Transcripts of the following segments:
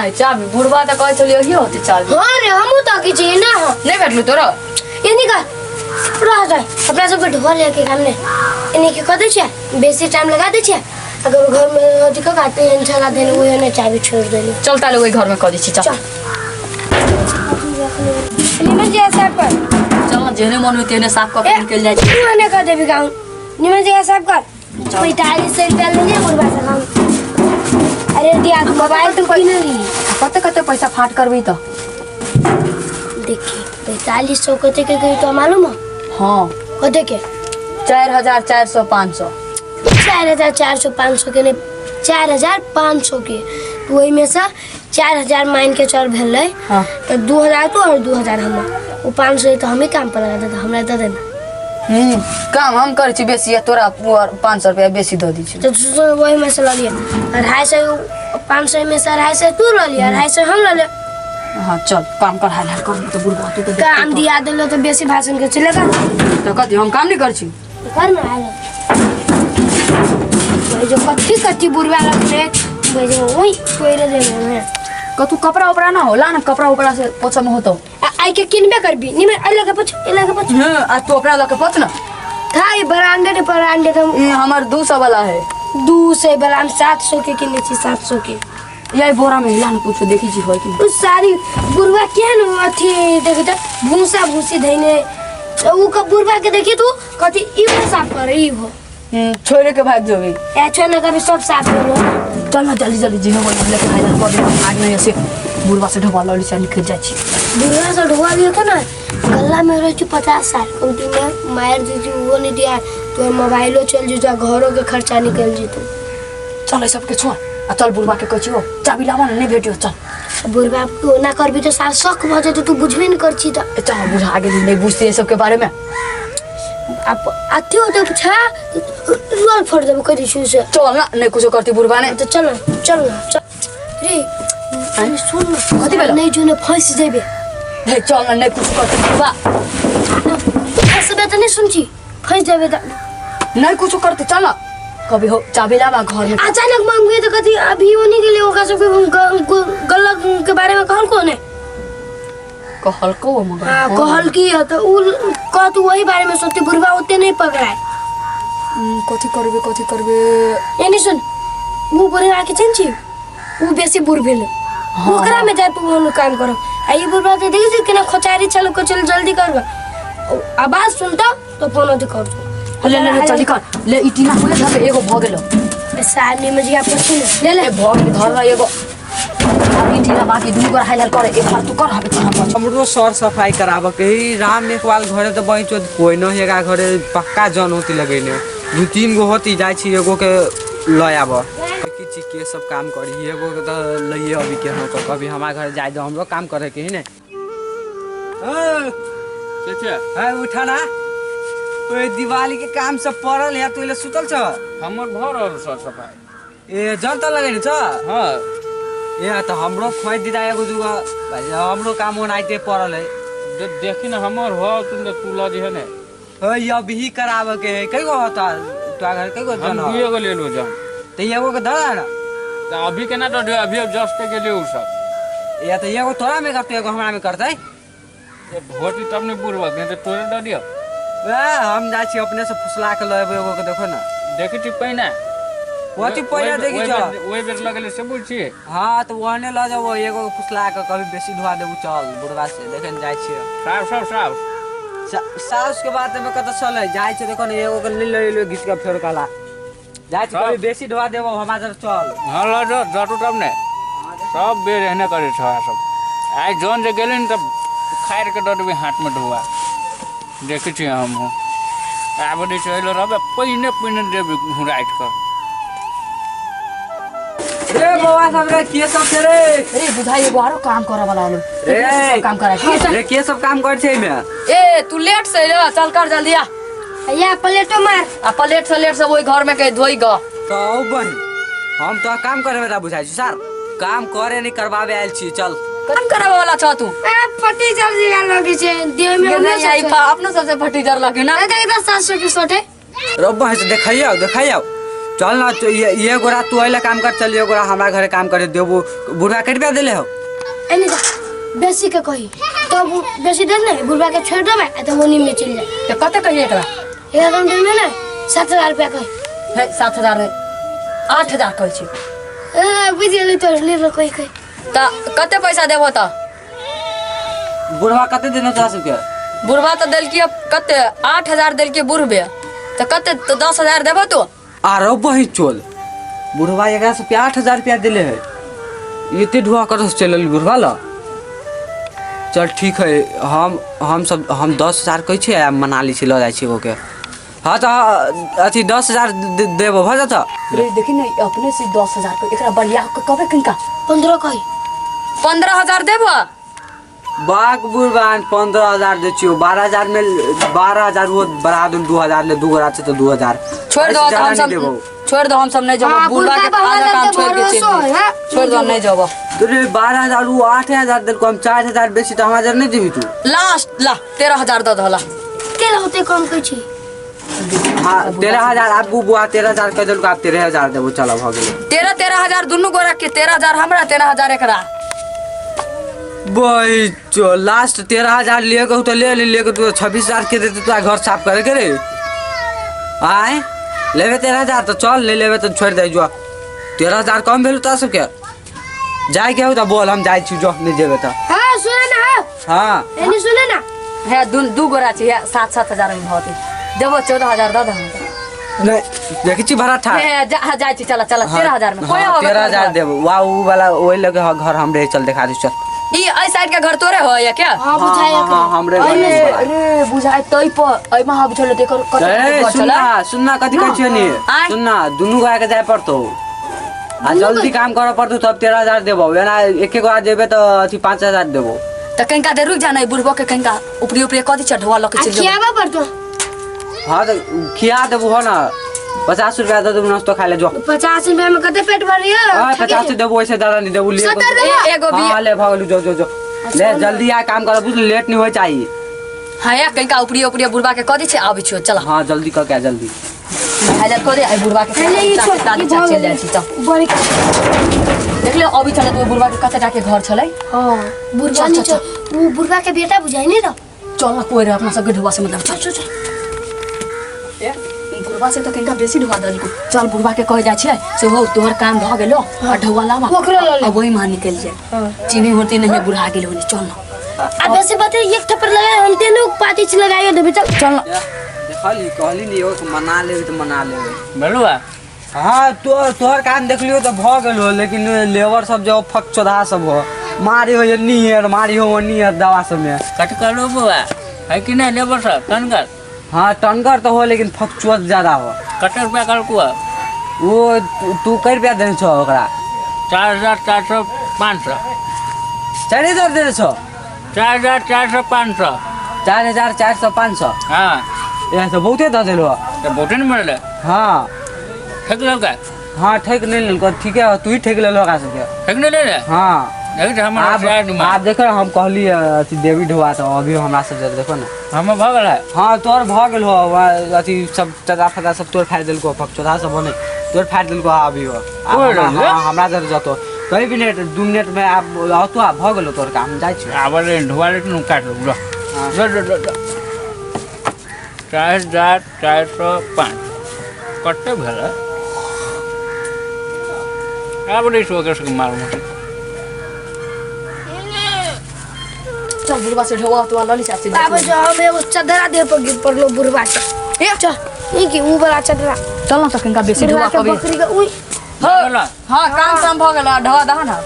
है चाबी बुढ़वा तऽ कहै छलियै ओहियो होतै चाबी हाँ रे हमहूँ ताकै छियै ना हाँ नहि भेटलू तोरा ये निकाल रह जाए अपना सबके ढोआ लेके काम ने इन्हीं के कह दै छियै बेसी टाइम लगा दै छियै अगर घर में अथी कऽ के एहन छला देने ओहे ने चाबी छोड़ देली चल ताले ओहि घर में कऽ दै छी चल चल निमन जी साहब कर चल ना जेहने मन होइ तेहने साफ कऽ के निकलि जाइ छी तू एने कर देबी गाँव निमन जी साहब कर 4500 रुपया ले लिया बुढ़वा से गाँव अरे दिया मोबाइल तो किन ली कते कते पैसा फाट करबी तऽ देखी 4500 कते के गई तो मालूम हो हाँ कते के 4400 500 4400 500 के नहीं 4500 के तो वही में से 4000 मान के चल भेलै हाँ। तो 2000 तू और 2000 हम वो 500 तो हमें काम पर लगा देता हमरा दे देना काम हम करै छी बेसी आ तोरा 500 रुपया बेसी दऽ दै छी तो तू वही में से लऽ लिअ 250 500 में से 250 तू लऽ लिअ 250 हम लऽ ले हाँ चल काम कर हाल हाल कर नहीं तो बुढ़बा तू तो काम दिया देलो तो बेसी भाषण के चलेगा तो कथी हम काम नहीं कर छी कर ना आएगा वही जो कथी कथी बुढ़वा लगले वही जो वही कोई रे देने कतू कपड़ा उपड़ा ना होला ना कपड़ा उपड़ा से पोछा में होतो आई के किनबे करबी निमे अइ लगे पोछ अइ लगे पोछ हम्म आ तू अपना लके पोछ ना था ई ब्रांडेड ब्रांडेड हम ई हमर 200 वाला है 200 वाला हम 700 के किने छी 700 के यही बोरा में हिला ना कुछ देखी छी होय कि उ सारी बुढ़वा केहन अथी देखी त भूसा भूसी धैने उ का बुढ़वा के देखी तू कथी ई हो साफ कर ई हो छोड़े के भाग जोगी ए छोड़ ना कभी सब साफ करो चल ना जल्दी जल्दी जिनो बोल लेके भाई कर दे आज नहीं ऐसे बुढ़वा से ढोबा लौली से निकल जाइ छी बुढ़वा से ढोआ लियो के ना गला में रहे छी 50 साल कम दिन में मार दी छी वो नहीं दिया तो मोबाइलो चल जेतो घरों के खर्चा निकल जेतो चल ई सबके छोड़ आ चल बुढ़वा के कहै छी ओ चाबी लावा ना नहीं भेटियो चल बुढ़वा के ओना करबी तो साल शक भऽ जेतो तू बुझबे नहीं कर छी त ए चल बुढ़ा गेली नहीं बुझते ई सबके बारे में आप अथी होते छा रोल फोड़ देबो कह दी से चल ना नहीं कुछो करती बुढ़वा ने तो चल ना चल ना चल रे अरे सुन ना कथी भेलो? नहीं जो ने फंस जेबे हे चल ना नहीं कुछो करती बुढ़वा फंसबे तो नहीं सुन छी फंस जेबे तो नहीं कुछो करती चल ना कभी हो चाबी लावा घर में अचानक मांगे तो कथी अभी होने के लिए ओकरा सबके गल्ला के बारे में कहल कोने कहल को मगर हाँ कहल की है तो उ कह तू वही बारे में सोचती बुढ़वा ओते नहीं पकड़ाए कथी करबे कथी करबे एनी सुन उ बुढ़वा के चिन्ह छी उ बेसी बुढ़ भेल ओकरा में जाए तू काम करो आ ई बुढ़वा के देखी छी केना खोचारी चलो को चल जल्दी करबा आवाज सुनता तो फोन अथी कर दो ले ले ले जल्दी कर ले ई टीना खोले धर एगो भ गेलो सामने में जिया पूछी ना ले ले ए भ गेल धर एगो अब ई टीना बाकी दुनू गोरा हाइल करे एक बार तू कर हबे हम बच हमरो सर सफाई कराबऽ के ही राम मेघवाल घरे तऽ बहिं चोद कोइ न हेगा घरे पक्का जन होती लगेने दू तीन गो होती जाइ छी एगो के लऽ आबऽ की छी के सब काम करी एगो के तऽ लइए अभी के हम कभी हमारा घर जाय दो हमरो काम करे के ही ने चाचा है उठा ना ओए दिवाली के काम सब पड़ल है तू इले सुतल छ हमर भऽ रहल सर सफाई ए जन त लगेने छ हाँ ए त हमरो खोइ दिदा एगो दूगो भाइ हमरो काम ओनाइते पड़ल है देखी ना हमर हो तुम तो तू लऽ जे ने है अभी कराबे के है कई गो होता तोरा घर कई गो हम जन हो दुए गो लेलू जन त एगो के धरा ना तऽ अभी केना दऽ दियौ अभी जस्ट के गेलियै उ सब या त एगो तोरा में करतै एगो हमरा में करतै ए, भोटी तब ने बुढ़वा नहीं तऽ तोरे दऽ दियौ ए हम जाइ छी अपने से फुसला के लऽ एबै एगो के देखो ना देखै छी पहिने कथी पहिने देखी ओहि छ बेर- ओहि बेर लगेले से बुझ छी हाँ तऽ ओहने लऽ जाबो एगो के फुसला के कभी बेसी धुआ देबू चल बुढ़वा से देखे ने जाइ छियै साफ साफ साफ साउस के बात में कतऽ चलै जाइ छै देखो ने एगो के ले ले घीच के फेर कहला जाइ छी कभी बेसी ढोआ देबो हमरा जर चल हाँ लऽ जाओ जटू तब ने सब बेर एहने करै छौ सब आइ जौन जे गेलै ने तऽ खारि के दऽ देबै हाथमे ढोआ देखै छियै हमहूँ आब नहि छै अइलो रहबै पहिने पहिने देबै हुराइत कऽ रे बौआ सब रे के सब छै रे अरे बुझाइ एगो आरो काम करे वाला होलो रे सब काम करै छै रे के सब काम कर छै एमे ए तू लेट से रे चल कर जल्दी आ या प्लेटो मार आ प्लेट से लेट से ओहि घर में के धोई ग तो औ बहिन हम तो काम करे वाला बुझाइ छी सर काम करे नहीं करवावे आयल छी चल काम करावे वाला छ तू ए फटी जल्दी लगे छै देह में नहीं आई अपनो सबसे फटी जर लगे ना देख 700 के सोटे रो बहिन से देखैयो देखैयो चल ना, तो ये गोरा तू अइला काम कर, चल ये गोरा हमरा घरे काम करे देबो। बुढ़वा के रुपया देले हो? एने जा, बेसी के कही तब उ बेसी दे ने बुढ़वा के छोड़ देबै आ तब ओनी में चलि जाए। तऽ कते कहिए एकरा? एकरा कम देबै ने 7,000 रुपया कही। हे, 7,000 नहि, 8,000 कहै छी। ए, बुझि गेली तोर ले लो कही कही। तऽ कते पैसा देबो तऽ? बुढ़वा कते देने तोरा सबके? बुढ़वा तऽ देलकै कते, 8,000 देलकै बुढ़बे, तऽ कते, तऽ 10,000 देबो तू? आरो बही चोल, बुढ़वा एकरा सबके 8,000 रुपया देले है, एते ढुआ कर चलल बुढ़वा ल। चल ठीक है, हम सब हम 10,000 कहै छियै आ मना लै छी, लऽ जाइ छी ओके। हाँ तऽ अथी 10,000 देबो भऽ जेतऽ। रे देखी ने, अपने से 10,000 के एकरा बढ़िया के कहबै किनका? 15 कही। 15,000 देबो? बाग बुढ़बान 15,000 दै छियौ, 12,000 में 12,000 वो बढ़ा दू, 2,000 ले, दू गोरा छै तऽ 2,000। छोड़ दो, एहिसँ हम ज्यादा सब नहि देबौ। छोड़ दो, हम सब नहीं जबो। हाँ, बुढ़वा के बुढ़वा आधा काम के छोड़ के चल भरोसो है, हाँ? छोड़ दो, नहीं जबो। तो रे 12,000 वो 8,000 देलको, हम 4,000 बेसी तऽ हमरा जर नहि देबी तू। लास्ट ला 13,000 दऽ दहला। केला होते कम कहै छी? हाँ 13,000 आब बुआ 13,000 कह देलको, आब 13,000 देबो, चल भऽ गेलै। 13,000 दुनू गोरा के, 13,000 हमरा, 13,000 एकरा। बही चो लास्ट 13,000 लिए के तो ले ले, ले के तू 26,000 के देते तोरा घर साफ करे के रे। आय लेबे 13,000 तो चल, ले लेबे तो छोड़ दे जो। 13,000 कम भेल तोरा सबके? जाय के हो तो बोल, हम जाइ छी, जो नहीं जेबे तो। हाँ सुने ना, हाँ। हाँ। एने सुने ना। हे दू गोरा छी, हे 7,000 में भते देबो, 14,000 दऽ दह। नहीं देखै छी भरा ठा। हे जा, हाँ, जाइ छी, चल चल। 13,000 में कोई हाँ, होगा? 13,000 देबो। वाह ऊ वाला ओहि लगे घर हमरे, चल देखा दे चल। ई एहि साइड के घर तोरे हो या क्या? हाँ बुझाया। हाँ, हाँ, हमरे घर अरे वाला। अरे बुझाय तै पर एहिमा हम छले देखो कते ए घर छलै। सुनना सुनना, कथी कहै छियै नी? आँय? सुनना, दुनू गोरा के जाय पड़तौ आ जल्दी काम करऽ पड़तौ तब 13,000 देबौ, एना एके गोरा जेबे तऽ अथी 5,000 देबौ। तऽ कनिका देर रुक जा ने, बुढ़बो के कनिका ऊपरी ऊपरी कऽ दै छै, ढोआ लऽ के आ चलि जेबौ। खियाबा पड़तो। हाँ तऽ खिया देबौ हो ना, 50 रुपया दऽ देबौ नाश्तो खाय ले जो। 50 रुपया में कते पेट भरियो? हाँ 50 देबौ, ओइसे ज्यादा नहीं देबौ। ले 70 देबौ। एगो भी हाँ ले भऽ गेलौ, जो जो जो ले, जल्दी आ काम कर, बुझ लेट नहीं हो चाहिए। हाँ या कनिका ऊपरी ऊपरी बुढ़बा के कऽ दै छै, आबै छियौ, चल। हाँ जल्दी कऽ के आ जल्दी। हाइलाइट कऽ दे आई बुढ़बा के। ले ई छोड़, ई भऽ चलि जाइ छी चल। बड़ी देखले अभी छलै तऽ ओहि बुढ़बा के कते टाके घर छलै। हाँ बुढ़वा चल, नहीं चल, चल, वो बुढ़वा के बेटा बुझाई नहीं रहा। चल ना कोई रहे, अपना सबके ढुआ से मतलब। चल चल चल, ए बुढ़वा से तऽ कनिका बेसी ढुआ देलको। चल बुढ़वा के कह जाइ छै से हो तोहर काम भऽ गेलो आ ढुआ लावा, ओकरो लऽ ले। आ वही मां निकलि जाए, चीनी होती नहीं, बुढ़ा गेल होनी। चल ना। आ वैसे बते एक थप्पड़ लगाए हम तेनु पाती से लगाइयो देबे, चल चल ना। देखली कहली नी एगो के मना लेबै तऽ मना लेबै। बलुआ। हाँ तो तोहर काम देखलियो तऽ भऽ गेल हो, लेकिन लेबर सब जो फक चोदहा सब हो, मारी हो एन्नी है, मारी हो ओन्नी है दवा सब में। कट करू बुआ है कि नहीं लेबर सब टनगर? हाँ टनगर तो हो, लेकिन फक चोद ज्यादा हो। कते रुपया कहलको? वो तू कै रुपया देने छौ ओकरा? 4,400 500। 4,000 देने छौ? 4,400 500। 4,400 500। हाँ। इएह तऽ बहुते दऽ देलहो। तऽ बहुते ने मरलै। हाँ। ठकि लेलकै? हाँ ठकि नहि लेलको, ठीके हो, तू ही ठकि लेलहो ओकरा सबके। ठकि नहि लेले? हाँ। देखै छी हमर आब होशियार दिमाग। आब देखो, हम कहली अथी देवी ढोआ तऽ अभी हमरा सब जरे देखो ना। हमर भऽ गेल है। हाँ तोहर भऽ गेल हो, अथी सब चदा फदा सब तोड़ फाड़ि देलको, पकचोदा सब बने तोड़ फाड़ि देलको। अभी हो आब तोड़ि हमरा, देलको? हाँ, हमरा जरे जतो कहीं मिनट 2 मिनट में आब औतो, आब भऽ गेलो तोहर काम, हम जाइ छी। आब रे ढोआ ले नु काट लो। हाँ। ल ल ल, 4,405 कते भेल? आब रे सो के मारू। चल बुढ़वा से ढोआ तो लऽ ली चाची। आब जो हम एगो चदरा देह पर गिर पड़लो बुढ़वा के। ए चल ई की ऊ वाला चदरा। चल ना, तऽ कनिका बेसी बुढ़वा ढोआ के कभी बकरी के उई। हो हाँ काम साम भऽ गेल, ढोआ दहा ना।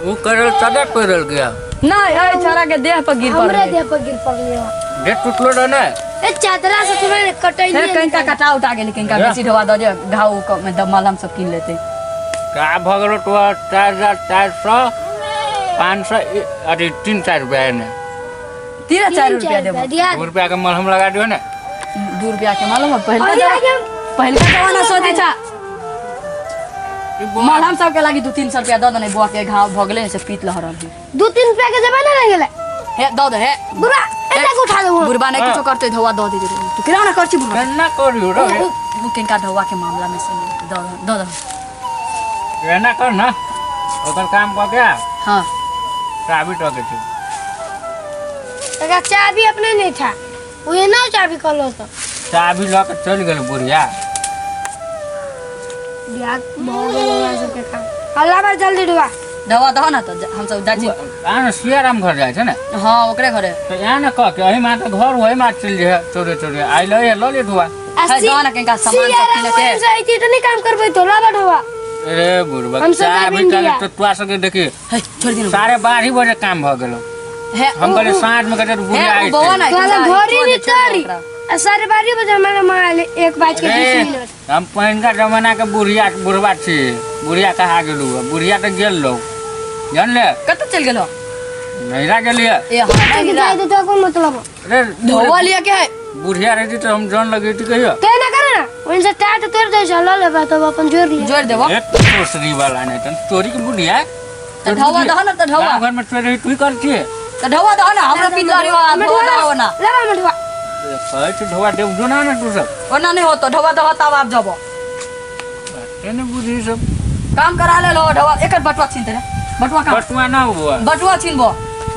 उ करल चदर पड़ल गया? नहीं है, छोरा के देह पर गिर हमरे पड़लै। देह पर गिर पड़लो। देह टूटलो रहे ने? ए चदरा से तुम्हें कटैली। हे कनिका कटा उटा गेलै, कनिका बेसी ढोआ दऽ जे घाव में मलहम सब कीन लेतै। का भऽ गेलो तो 4,400 500 अरे 3 4 रुपया एने। 3 4 रुपया देबो। दिया। 2 रुपया के मलहम लगा दियो ने। 2 रुपया के मालूम है पहिलका अरे जमाना, आगे पहिलका जमाना सोचै छा। ई बौआ मलहम सबके लागी 2-3 सौ रुपया दऽ देने, बौआ के घाव भऽ गेलै से पीत लहरल है। 2-3 रुपया के जमाना रह गेलै। हे दऽ दे हे। बुढ़वा एते के उठा देबो। बुढ़बा नहि किछो करतै, धोआ दऽ दे। तू केना ओना कर छी बुढ़बा? केना करियो रे? उ किनका ढौआ के मामला में से नहीं। दऽ दऽ दऽ। एना कर ना, ओकर काम कऽ के आ। हाँ। चाबी टके छै। एकरा चाबी अपने नहीं था, वो ना चाबी कहलो तो चाबी लऽ के चलि गेल बुढ़िया। बियाह भऽ गेल हमरा सबके काम। अल्लाह बार जल्दी डुबा। दवा दह ना, तऽ हमसब जाइ छी। आ ने सियाराम घर जाइ छै ने? हाँ, ओकरे घरे। तऽ यहाँ ने कह के एहि मा तऽ घर ओहि मा चलि जेहे चोरे चोरे आइ लऽ लऽ ले ढुआ। है, दह ना किनका सामान सब किने के। से तो नहीं काम करबै तो लाबा ढोआ। अरे बुढ़बा, हम सब चाबी जाबे काल्हि इंडिया। तऽ तोरा सबके देखी है, छोड़ दिनु। 12:30 बजे काम भऽ गेलौ। हे, हम कहलियै साँझ मे कहै हे, बुढ़िया उ बौआ ना। तोरा किनका घरे छोड़ नहीं दे, छोड़ दे तोरी। ओकरा। आ 12:30 बजे हमारे माँ आले 1:20। हम पहिनका जमाना के बुढ़िया बुढ़बा छी। बुढ़िया कहा गेलू? बुढ़िया तऽ गेल रहो, जानले? कतऽ चलि गेलो? नैहरा गेलियै। ए हाँ, के जाय दे तो कोन मतलब? अरे धोआ लिया के है। बुढ़िया रहती तऽ हम जन लगेती कहियो। ते ना करे ना, ओइन से टाट तोड़ दे छै, ल लेबा तब अपन जोड़ लिया। जोड़ देबो। एक चोसरी वाला नहीं तन चोरी के बुढ़िया। तऽ ढौआ दह ना, तऽ ढौआ। गाँव घर में चोरी तू कर छियै। तऽ ढौआ दह ना, हमरा पिल्ला रे ढौआ दह ना। लाबा हम ढोआ। कहै छी ढोआ देव जो ना ने तू सब। ओना नहीं होतो, ढौआ दह तब आब जबो। बाते ने बुझी सब। काम करा ले लो ढौआ, एकर बटुआ छीन दे रे। बटुआ कहाँ? बटुआ ना हुआ। बटुआ छीनबो।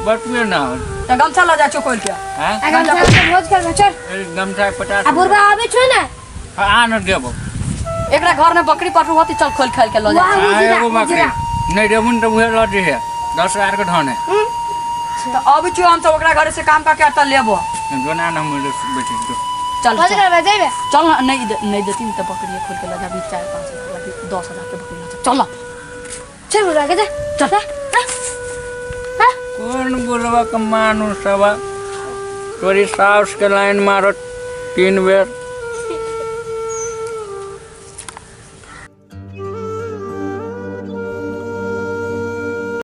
बटुए ना हो। तऽ गमछा लऽ जाइ छौ खोलि के। हाँ? आ गमछा के भोज करबे, चल। अरे गमछा 50। आ बुढ़बा आबै छौ ना? हाँ, आ न देबो। एकरा घर में बकरी पटरू होती, चल खोल खाल के लऽ जा। वाह, हाँ, उजरा, एगो बकरी। उजरा। नहीं देबुन तऽ उहे लऽ जइहे, 10,000 के धन है। तऽ अबै छियौ हम सब ओकरा घरे से काम कऽ के तऽ लेबो। जो ना हम बैठे जो। चल भोज चल। करबे जेबे। चल ना, नहीं दे, नहीं देती तऽ बकरी खोल के लऽ जाबी, 4-5 हजार लागी, 10,000 के बकरी लऽ जा। चल ना। चल बुढ़बा के जा। चल। हां। कोन बुढ़वा के मानु सब तोरी साउस के लाइन मारत 3 बेर।